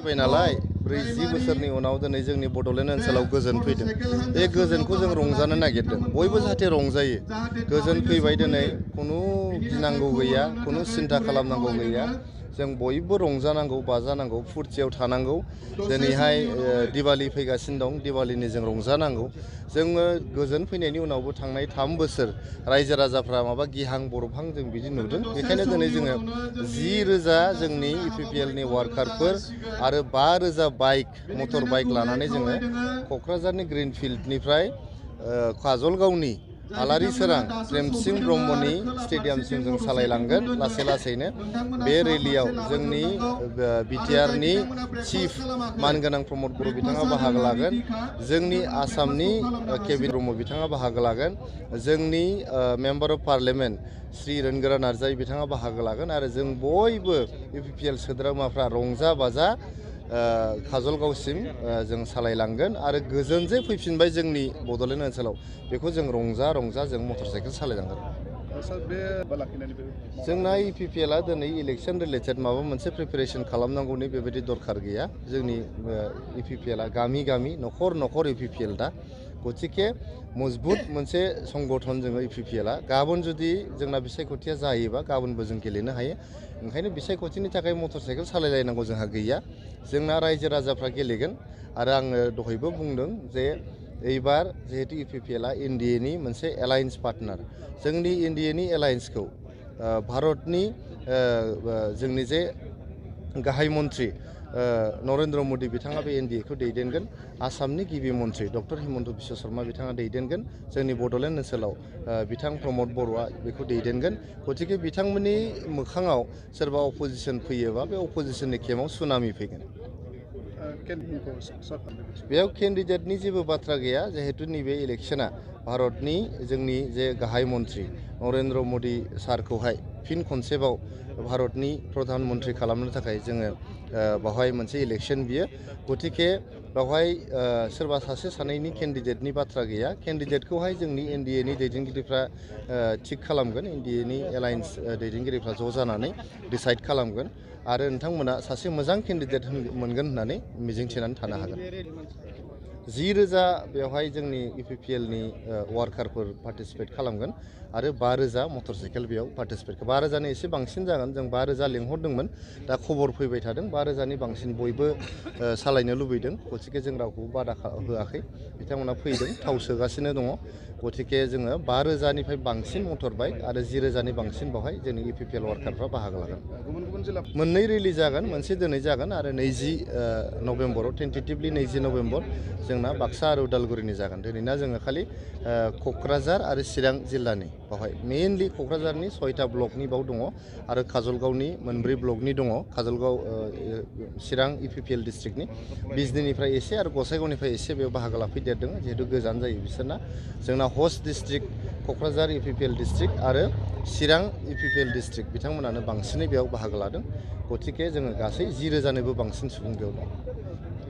फैबाय नालाय 40 बोसोरनि उनाव दिनै जोंनि बड'लेण्ड ओनसोलाव गोजोन फैदों। बे गोजोनखौ जों रंजानो नागिरदों। बयबो जाहाथे रंजायो। गोजोन फैबाय दिनै खुनु गिनांगौ गैया, खुनु सिन्था खालामनांगौ गैया। जों बयबो रंजानांगौ, बाजानांगौ, फुर्तियाव थानांगौ। दिनैहाय दिवाली फैगासिनो दं, दिवालीनि जों रंजानांगौ। जोङो गोजोन फैनायनि उनावबो थांनाय 3 बोसोर रायजो राजाफ्रा माबा गिहां बरबहां जों बिदि नुदों। बेखायनो दिनै जोङो 10,000 जोंनि इपिपिएलनि वार्कारफोर आरो 5,000 बाइक, मटर बाइक लानानै जोङो क'क्राझारनि ग्रिनफिल्डनिफ्राय काजलगावनि आलारि सोरां प्रेमसिं ब्रह्मनि स्टेडियामसिम जों सालायलांगोन लासै लासैनो। बे रेलियाव जोंनि बिटिआरनि चिफ मानगोनां प्रमद बर' बिथाङा बाहागो लागोन, जोंनि आसामनि केबिन ब्रह्म बिथाङा बाहागो लागोन, जोंनि member of parliament Shri Rongora Narzary बिथाङा बाहागो लागोन आरो जों बयबो इपिपिएल सोद्रोमाफ्रा रंजा बाजा काजलगावसिम जों सालायलांगोन आरो गोजोन जे फैफिनबाय जोंनि बड'लेण्ड ओनसोलाव बेखौ जों रंजा जों मटर साइकेल सालायलांगोन। जोंना इपिपिएलआ दिनै इलेक्सन रिलेटेड माबा मोनसे प्रिपेरेसन खालामनांगौनि बेबायदि दरखार गैया। जोंनि इपिपिएलआ गामि गामि न'खर न'खर इपिपिएल दा। गतिके मजबुत मोनसे संगठन जोङो इपिपिएलआ। गाबोन जुदि जोंना बिसायख'थिया जायोबा गाबोनबो जों गेलेनो हायो। ओंखायनो बिसायख'थिनि थाखाय मटर साइकेल सालायलायनांगौ जोंहा गैया। जोंना रायजो राजाफ्रा गेलेगोन आरो आङो दहायबो बुंदों जे एबार जिहेतु इपिपिएलआ एनडिएनि मोनसे एलायन्स पार्टनार। जोंनि एनडिएनि एलायन्सखौ भारतनि जोंनि जे गाहाय मन्त्रि नरेन्द्र मदि बिथाङा बे एनडिएखौ दैदेनगोन। आसामनि गिबि मन्त्रि डक्टर हिमन्त बिश्व शर्मा बिथाङा दैदेनगोन। जोंनि बड'लेण्ड ओनसोलाव बिथां प्रमद बर'आ बेखौ दैदेनगोन। गतिके बिथांमोननि मोखाङाव सोरबा अपोजिसन फैयोबा बे अपोजिसननि केम्पआव सुनामि फैगोन। बेयाव केन्डिडेटनि जेबो बाथ्रा गैया। जिहेतु नैबे इलेक्सना भारतनि जोंनि जे गाहाय मन्त्रि नरेन्द्र मदि सारखौहाय फिन खनसेबाव भारतनि प्रधान मन्त्रि खालामनो थाखाय जोङो बेवहाय मोनसे इलेक्सन बियो। गतिके बेवहाय सोरबा सासे सानैनि केन्डिडेटनि बाथ्रा गैया। केन्डिडेटखौहाय जोंनि एनडिएनि दैदेनगिरिफ्रा थिग खालामगोन। एनडिएनि एलायन्स दैदेनगिरिफ्रा ज' जानानै डिसाइड खालामगोन आरो नोंथांमोना सासे मोजां केन्डिडेट मोनगोन होननानै मिजिंथिनानै थानो हागोन। 10,000 बेवहाय जोंनि इपिपिएलनि वार्कारफोर पार्टिसिपेट खालामगोन आरो 5,000 मटर साइकेल बेयाव पार्टिसिपेट। 5,000नि एसे बांसिन जागोन। जों 5,000 लिंहरदोंमोन, दा खबर फैबाय थादों 5,000नि बांसिन बयबो सालायनो लुबैदों। गतिके जों रावखौबो बादा होआखै। बिथांमोना फैदों, थाव सोगासिनो दङ। गतिके जोङो 5,000निफ्राय बांसिन मटर बाइक आरो 10,000नि बांसिन बेवहाय जोंनि इपिपिएल वार्कारफ्रा बाहागो लागोन। मोननै रेलि जागोन, मोनसे दिनै जागोन आरो 20 नभेम्बराव टेन्टेटिभलि 20 नभेम्बर जोंना बाक्सा आरो उदालगुरिनि जागोन। दिनैना जोङो खालि क'क्राझार आरो चिरां जिल्लानि बावहाय मेइनलि क'क्राझारनि 6टा ब्लकनि बाव दङ आरो काजलगावनि 4 ब्लकनि दङ। काजलगाव चिरां इपिपिएल डिस्ट्रिक्टनि बिजनीनिफ्राय एसे आरो गसाइगावनिफ्राय एसे बेयाव बाहागो लाफैदेरदों जिहेतु गोजान जायो बिसोरना। जोंना हस्ट डिस्ट्रिक्ट क'क्राझार इपिपिएल डिस्ट्रिक्ट आरो चिरां इपिपिएल डिस्ट्रिक्ट बिथांमोनानो बांसिनै बेयाव बाहागो लादों। गतिके जोङो गासै 10,000निबो बांसिन सुबुं बेयाव दं।